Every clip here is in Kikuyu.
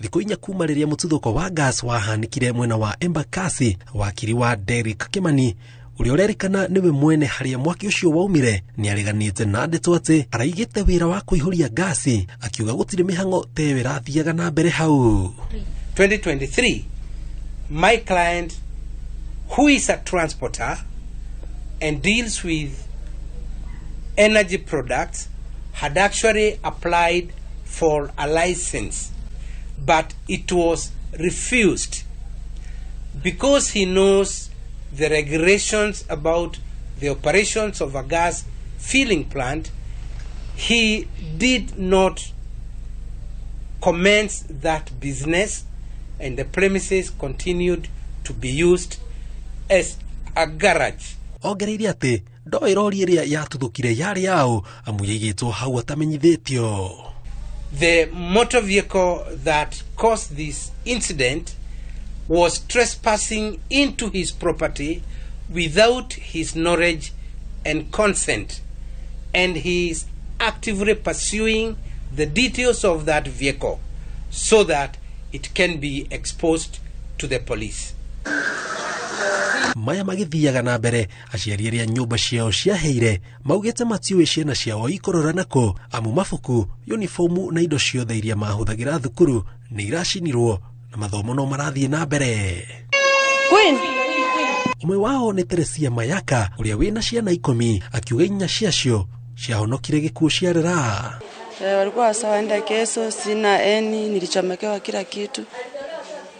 Thikũ 4 kuma rĩrĩa mũtuthũko wa gas wahanĩkire mwena wa Embakasi, wakiri wa Derrick Kimani ũrĩa ũrerĩkana nĩwe mwene harĩa mwaki ũcio waumire nĩ areganĩte na ndeto atĩ araigĩte wĩra wa kũihũria ngasi, akiuga gũtirĩ mĩhang'o ta ĩyo ĩrathiaga na mbere hau. 2023, my client, who is a transporter and deals with energy products, had actually applied for a license, but it was refused because he knows the regulations about the operations of a gas filling plant. He did not commence that business, and the premises continued to be used as a garage. Ongereire atĩ ndoĩ rori ĩrĩa yatuthũkire yarĩ yao amu yaigĩtwo hau atamenyithĩtio. The motor vehicle that caused this incident was trespassing into his property without his knowledge and consent, and he is actively pursuing the details of that vehicle so that it can be exposed to the police. Maya magĩthiaga na mbere, aciari arĩa nyũmba ciao ciaheire maugĩte matiũĩ ciana ciao ikũrora nako amu mabuku, uniformu na indo ciothe iria mahũthagĩra thukuru nĩ iracinirwo na mathomo no marathiĩ na mbere. Queen. Ũmwe wao nĩ Teresia Mayaka ũrĩa wĩna ciana 10, akiuga 4 ciacio ciahonokire gĩkuũ ciarera. Walikuwa sawa enda kesho, sina eni, nilichomekewa kila kitu.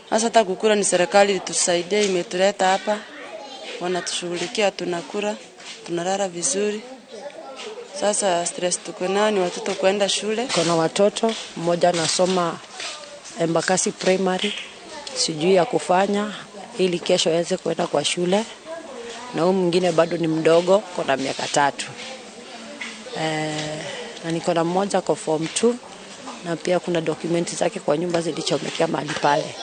Sasa hata kukula ni serikali ilitusaidia, imetuleta hapa, wanatushughulikia, tunakula, tunalala vizuri. Sasa stress tuko nayo ni watoto kwenda shule. Kuna watoto, mmoja anasoma Embakasi Primary, sijui ya kufanya ili kesho aweze kwenda kwa shule, na huyu mwingine bado ni mdogo, kuna miaka 3. Na niko na mmoja kwa form 2, na pia kuna dokumenti zake kwa nyumba zilichomekea mahali pale.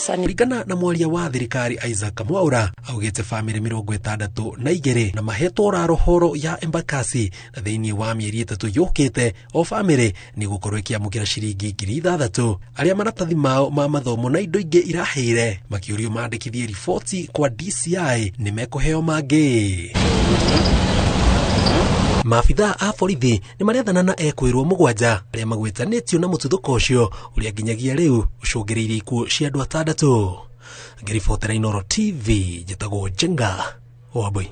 Kulingana na mwaria wa thirikari Isaac Mwaura, augite family 62 na mahetwo raro horo ya Embakasi, na thiini wa mĩeri 3 yũkĩte o family nĩ gũkorwo ĩkĩamũkĩra ciringi 6,000. Arĩa maratathi mao ma mathomo na indo ingĩ iraheire makĩũrio mandĩkithie riboti kwa DCI nĩ mekũheo mangĩ. Maabithaa a borithi nĩ marethana na ekwĩrwo 7 arĩa magwetanĩtio na mũtuthũko ũcio ũrĩa nginyagia rĩu ũcũngĩrĩirie ikuũ cia andũ 6. Ngĩribotera Inooro TV, njĩtagwo Njenga Wambui.